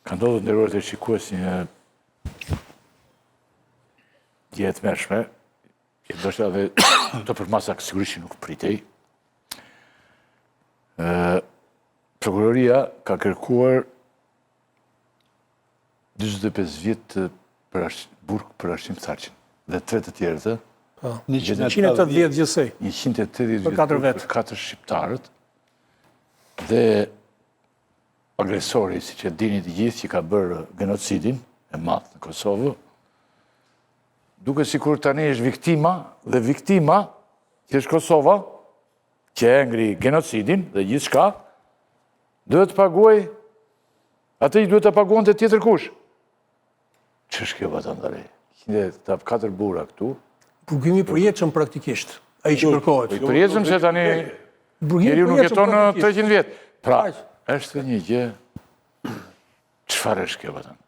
Ka ndodhur të nderuar teleshikues një gjë e tmerrshme, që ndoshta edhe të përmasa sigurisht që nuk pritej. Prokuroria ka kërkuar 25 vjet për burg për Hashim Thaçin dhe tre të tjerët, ë? Po. 180 gjithsej. 180 vjet për katër vetë. Për katër shqiptarët. Dhe agresori, siç e dini të gjithë, që ka bërë genocidin e madh në Kosovë, duket sikur tani është viktima dhe viktima që është Kosova, që e ngri genocidin dhe gjithçka, duhet të paguajë atë që duhet të paguante tjetër kush. Ç'është kjo vatandare? Qinde katër burra këtu. Burgimi i përjetshëm praktikisht, ai që kërkohet. I përjetshëm se tani njeriu nuk jeton në 300 vjet. Pra, është një gjë, çfarë është kjo vatan?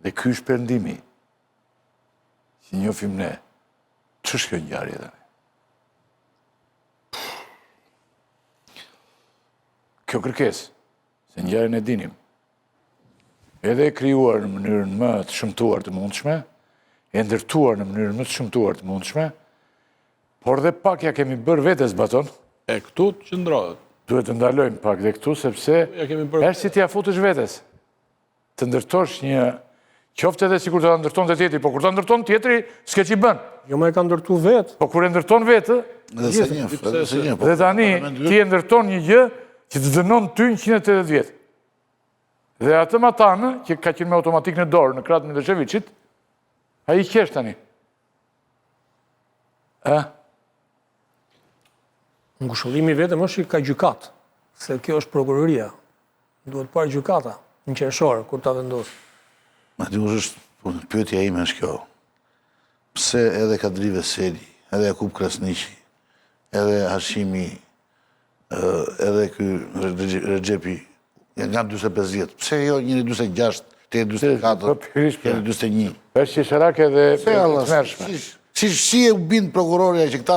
Dhe ky është perëndimi, që njofim ne, ç'është kjo ngjarje tani? Kjo kërkesë, se ngjarjen e dinim, edhe e krijuar në mënyrën më të shëmtuar të mundshme, e ndërtuar në mënyrën më të shëmtuar të mundshme, por dhe pak ia kemi bërë vetes baton. E këtu të qëndrohet. Duhet të ndalojmë pak dhe këtu, sepse është si t'ia futësh vetes. Të ndërtosh një, qoftë edhe sikur të ta ndërtonte tjetri, po kur ta ndërton tjetri, s'ke ç'i bën. Jo më e ka ndërtu vetë. Po kur e ndërton vetë, dhe se një, dhe se një. Po dhe tani, ti e ndërton një gjë që të dënon ty 180 vjet. Dhe atë matanë, që ka qenë me automatik në dorë, në krah të Millosheviçit, ai qesh tani. E? Ngushëllimi vetëm është që ka gjykatë, se kjo është prokuroria. Duhet parë gjykata, në qershor, kur ta vendosë. Ma di është, po, pyetja ime është kjo. Pse edhe Kadri Veseli, edhe Jakup Krasniqi, edhe Hashimi, edhe ky Rexhepi, janë nga 45 vjet. Pse jo njëri 46, tjetri 44, po, tjetri 41. Është qesharake dhe e tmerrshme. Si si e u bind prokuroria që këta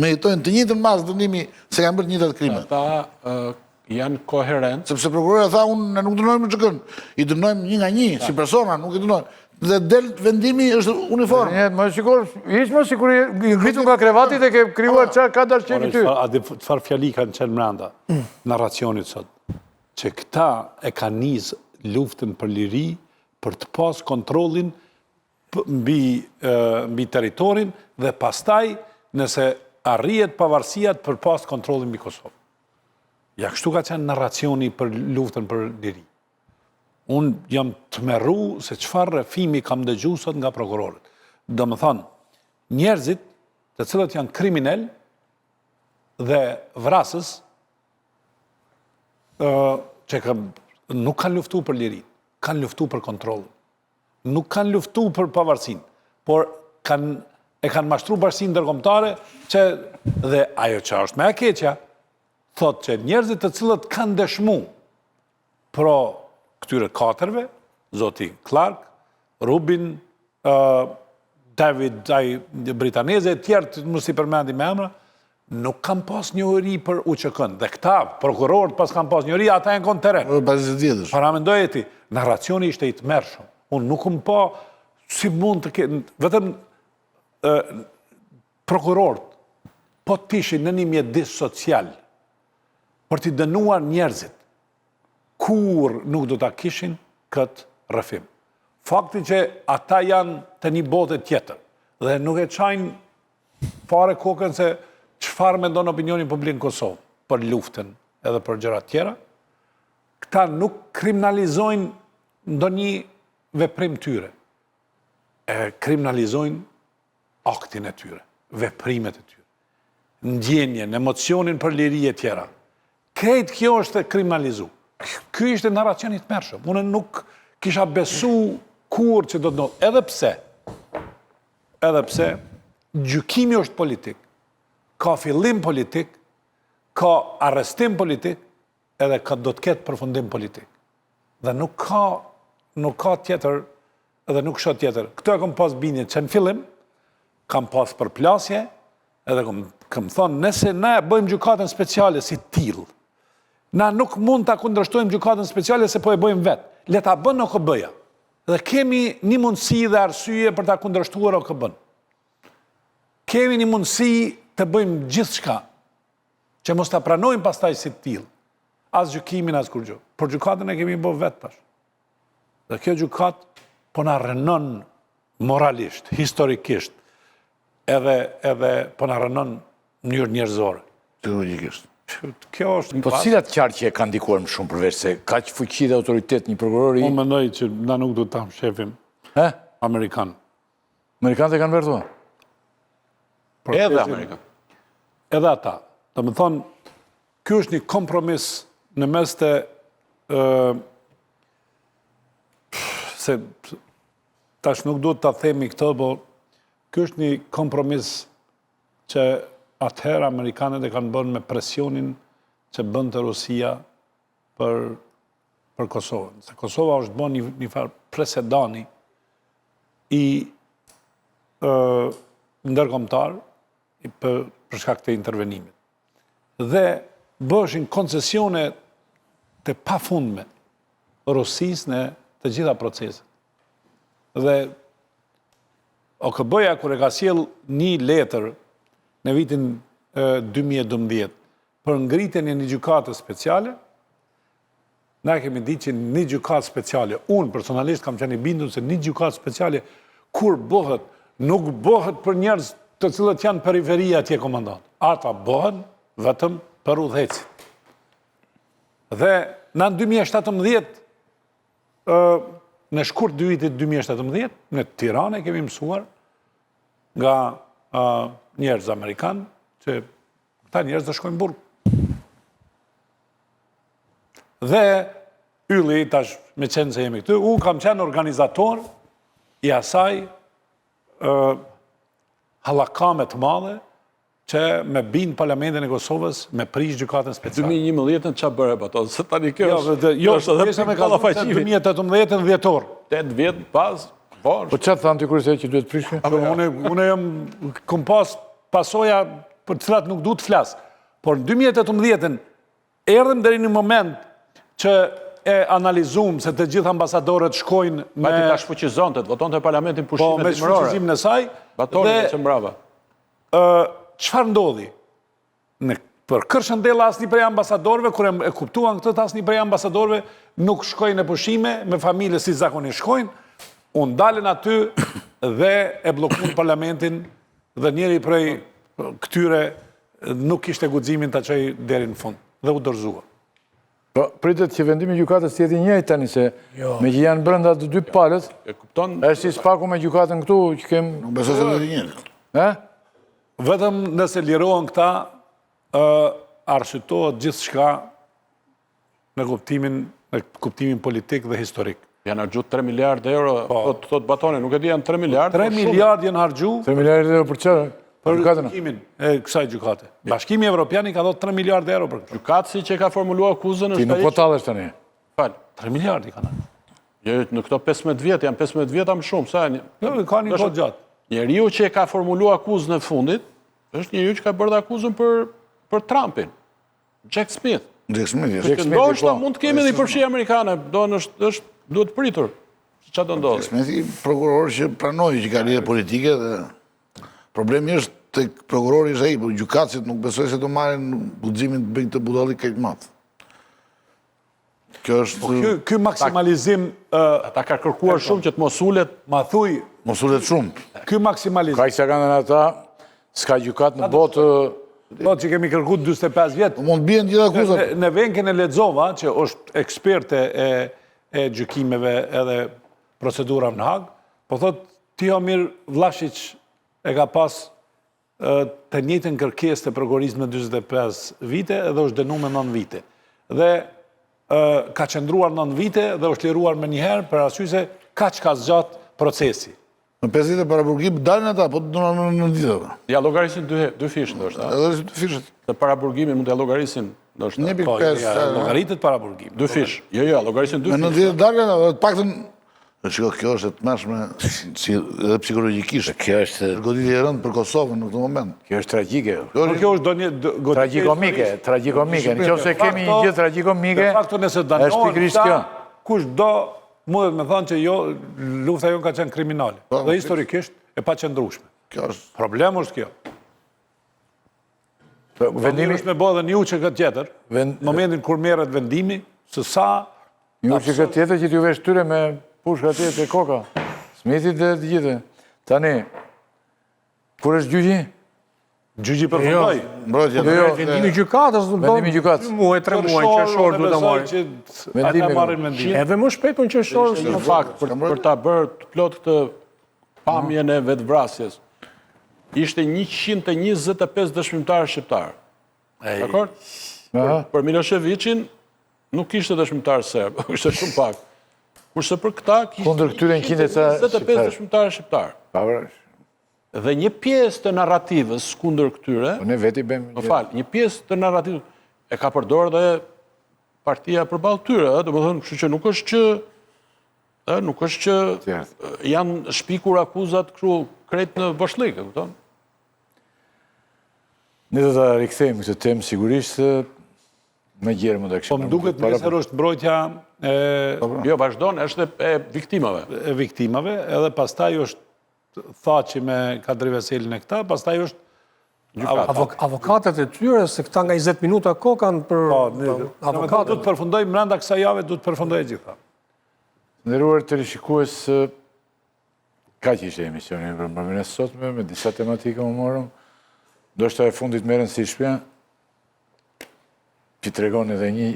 meritojnë të njëjtën masë dënimi se kanë bërë të njëjtat krime. Ata janë koherent. Sepse prokuroria tha unë ne nuk dënojmë UÇK-në, i dënojmë një nga një si persona, nuk i dënojmë. Dhe del vendimi është uniform. Një, më sikur, ish më sikur i ngritur nga krevati dhe ke krijuar çfarë ka dashur qejfi ty. A di çfarë fjali kanë qenë mrenda narracionit sot? Që këta e kanë nis luftën për liri për të pas kontrollin mbi mbi territorin dhe pastaj nëse arrihet pavarësia për pas kontrollin mbi Kosovë. Ja kështu ka qenë narracioni për luftën për liri. Unë jam tmerru se çfarë rrëfimi kam dëgju sot nga prokurorët. Domethënë, njerëzit të cilët janë kriminel dhe vrasës, që ka, nuk kanë luftu për liri, kanë luftu për kontrollin. Nuk kanë luftu për pavarësinë, por kanë, e kanë mashtru bashkësinë ndërkombëtare që dhe ajo që është më e keqja, thotë që njerëzit të cilët kanë dëshmu pro këtyre katërve, zoti Clark, Rubin, David, ai britaneze, e tjerë të mos i përmendi me emra, nuk kanë pas njohuri për UÇK-në. Dhe këta, prokurorët pas kanë pas njohuri, ata janë konë teren. Për pas vjetësh. Paramendoje ti, narracioni ishte i tmerrshëm. Unë nuk më pa si mund të ketë, vetëm prokurorët, po të ishin në një mjedis social, për t'i dënuar njerëzit, kurrë nuk do ta kishin këtë rrëfim. Fakti që ata janë të një bote tjetër dhe nuk e çajnë fare kokën se çfarë mendon opinioni publik në Kosovë për luftën edhe për gjëra tjera, këta nuk kriminalizojnë ndonjë veprim tyre. E kriminalizojnë aktin e tyre, veprimet e tyre, ndjenjen, emocionin për liri e tjera. Krejt kjo është e kriminalizu. Ky ishte narracion i tmerrshëm. Unë nuk kisha besu kurrë që do të ndodhë. Edhe pse, edhe pse, gjykimi është politik, ka fillim politik, ka arrestim politik, edhe ka do të ketë përfundim politik. Dhe nuk ka, nuk ka tjetër edhe nuk shoh tjetër. Këtë e kom pas bindjen që në fillim, kam pas përplasje, edhe kom, kom thonë, nëse ne bëjmë gjykatën speciale si të tillë, na nuk mund ta kundërshtojmë gjykatën speciale se po e bëjmë vetë. Le ta bën OKB-ja. Dhe kemi një mundësi dhe arsye për ta kundërshtuar OKB-në. Kemi një mundësi të bëjmë gjithçka, që mos ta pranojmë pastaj si të tillë. As gjykimin, as kurgjë. Por gjykatën e kemi bë vetë tash. Dhe kjo gjykatë po na rrënon moralisht, historikisht, edhe, edhe po na rrënon në mënyrë njerëzore. Psikologjikisht. Kjo është Po cilat qarqe kanë ndikuar më shumë përveç se kaq fuqi dhe autoritet një prokurori? Unë mendoj që na nuk duhet ta mshefim amerikan. Amerikanët e kanë bërë thua? Edhe amerikan. Edhe ata. Domethënë, ky është një kompromis në mes të se tash nuk duhet ta themi këtë, po ky është një kompromis që atëherë amerikanët e kanë bërë me presionin që bënte Rusia për për Kosovën. Se Kosova është bërë një, një farë precedeni i ë ndërkombëtar për, për shkak të intervenimit. Dhe bëheshin koncesione të pafundme Rusisë në të gjitha proceset. Dhe OKB-ja kur e ka sjell një letër në vitin 2012 për ngritjen e një gjykate speciale, na e kemi ditë që një gjykatë speciale, unë personalisht kam qenë i bindur se një gjykatë speciale kur bëhet, nuk bëhet për njerëz të cilët janë periferi atje komandant. Ata bëhen vetëm për udhëheqësit. Dhe në 2017, në shkurt të vitit 2017, në Tiranë e kemi mësuar nga njerëz amerikanë që këta njerëz do shkojnë burg. Dhe Ylli, tash meqenëse jemi këtu, unë kam qenë organizator i asaj hallakame të madhe që me bind parlamentin e Kosovës me prish gjykatën speciale. 2011-ën ça bëre Baton, se tani kjo jo, është... Jo, është edhe me ballafaqimi. 2018-ën dhjetor. 8 vjet pas, po. Po ça të thanë ty kur që duhet prishë? Unë, unë jam, kom pas pasoja për të cilat nuk du të flas. Por në 2018-ën erdhëm deri në moment që e analizum se të gjithë ambasadorët shkojnë me... Pati ta shfuqizonte, të votonte parlamentin pushimet po, dimërore. Po, me shfuqizimin e saj. Batonin e që mbrava. Çfarë ndodhi? Në për kërshëndella asnjë prej ambasadorëve, kur e kuptuan këtë, asnjë prej ambasadorëve nuk shkoi në pushime, me familje si zakonisht shkojnë, u ndalën aty dhe e bllokun parlamentin dhe njëri prej këtyre nuk kishte guximin ta çojë deri në fund dhe u dorëzua. Po, pritet që vendimi i gjykatës të jetë i njëjtë tani se jo. meqë janë brenda të dy palët, e kupton? Është si SPAK-u me gjykatën këtu që kem Nuk besoj se do të njëjtë. Ë? Vetëm nëse lirohen këta, ë arsyetohet gjithçka në kuptimin në kuptimin politik dhe historik. Janë harxhu 3 miliard euro, po. thotë thot Batoni, nuk e di janë 3 miliard. 3 po miliard janë harxhu. 3 miliard euro për çfarë? Për gjykimin e kësaj gjykate. Bashkimi Evropian i ka dhënë 3 miliard euro për këtë. Gjykatësi që ka formuluar akuzën është Ti nuk po tallesh tani. Fal. 3 miliard i kanë. Jo, jo, në këto 15 vjet, janë 15 vjet a më shumë, sa janë? Jo, ka një kohë gjatë. Njeriu që e ka formuluar akuzën e fundit, është njeriu që ka bërë akuzën për për Trumpin. Jack Smith. Jack Smith, Jack Smith. Ndoshta po. mund të kemi edhe përfshirje amerikane, do në është, është duhet pritur. Çfarë do ndodhë? Jack Smith, prokuror që pranoi që ka lidhje politike dhe problemi është tek prokurori është ai, por gjykatësit nuk besoj se do marrin guximin të bëjnë këtë budallik kaq të madh. Kjo është... Po ky, ky maksimalizim... Ata ka kërkuar shumë që të mos ulet... Ma thuj... Mos ulet shumë. Ky maksimalizim... Kaq sa kanë ata, s'ka gjykatë në botë... Po, që kemi kërku 45 vjet. Po mund të bien gjithë akuzat. Nevenkën e lexova, që është eksperte e, e gjykimeve edhe procedurave në Hagë, po thot, Tihomir Vlashiq e ka pas të njëjtën kërkesë të prokurorisë në 45 vite dhe është dënu me 9 vite. Dhe ka qëndruar 9 vite dhe është liruar menjëherë për arsye se kaq ka zgjat procesi. Në 5 vite paraburgim dalin ata, po të në në ditë ata. Ja llogarisin dy, dy fish, ndoshta. Edhe dy fish. Të paraburgimin mund t'ja llogarisin, ndoshta. 1.5. Po, ja, llogaritet paraburgimi. Dy fish. Jo, jo, llogarisin dy fish. Me 9 vite dalin ata, të paktën Dhe shiko, kjo është e tmerrshme si edhe psikologjikisht. Kjo është goditje e rëndë për Kosovën në këtë moment. Kjo është tragjike. Kjo është, kjo është do një goditje tragikomike, tragikomike. Në qoftë se kemi një gjë tragikomike, de facto nëse dënohen këta, kjo. Kush do mundet me thanë që jo, lufta jonë ka qenë kriminale. Po, dhe historikisht e paqëndrueshme. Kjo është... Problem është kjo. Po, vendimi është me bo edhe një UÇK tjetër, në momentin kur merret vendimi, se sa... Një UÇK tjetër që t'ju vesh tyre me pushka atje te koka, Smithit dhe të gjithë. Tani, kur është gjyqi? Gjyqi përfundoi. Jo, mbrojtja. Jo, jo, vendimi i gjykatës, do vendimi i gjykatës. Dy muaj, tre muaj, qershor duhet ta marrin. Vendimi marrin vendimin. Edhe më shpejt po në qershor. Në fakt, për, për ta bërë të plotë këtë pamjen e vetëvrasjes, ishte 125 dëshmimtarë shqiptarë. Dakor? Për, për Milosheviqin nuk kishte dëshmimtarë serbë, ishte shumë pak. Kurse për këta kishte Kundër këtyre 125 dëshmimtarë shqiptarë. Pa, Dhe një pjesë të narrativës kundër këtyre, Po ne vetë i bëjmë. Më fal, një pjesë të narrativës e ka përdorë dhe partia përballë tyre, ëh, domethënë, kështu që nuk është që ë, nuk është që janë shpikur akuzat kështu krejt në boshllëk, e kupton? Ne do ta rikthejmë këtë temë sigurisht më gjerë mund ta kishim. Po më duket nesër është mbrojtja e po, po. Jo, vazhdon, është e viktimave. E viktimave, edhe pastaj është Thaçi me Kadri Veselin e këta, pastaj është Avokatët e tyre, se këta nga 20 minuta kohë kanë për po, avokatët. Do të përfundoj mrenda kësaj jave, do të përfundoj e gjitha. Nderuar teleshikues, kaq ishte emisioni për mbrëmjen e sotme, me disa tematika u morëm, ndoshta e fundit më e rëndësishmja, që tregon edhe një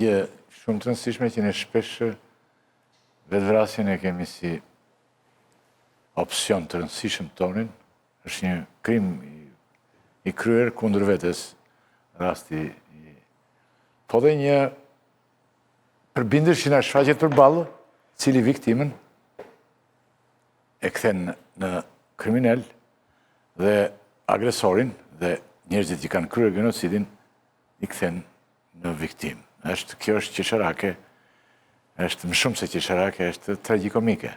gjë shumë të rëndësishme që ne shpesh vetëvrasjen e kemi si opsion të rëndësishëm tonin, është një krim i kryer kundër vetes, rasti i... Po dhe një përbindësh që na shfaqet përballë, cili viktimën e kthen në kriminel dhe agresorin dhe njerëzit që kanë kryer genocidin i kthen në viktimë. Është, kjo është qesharake, është më shumë se qesharake, është tragjikomike.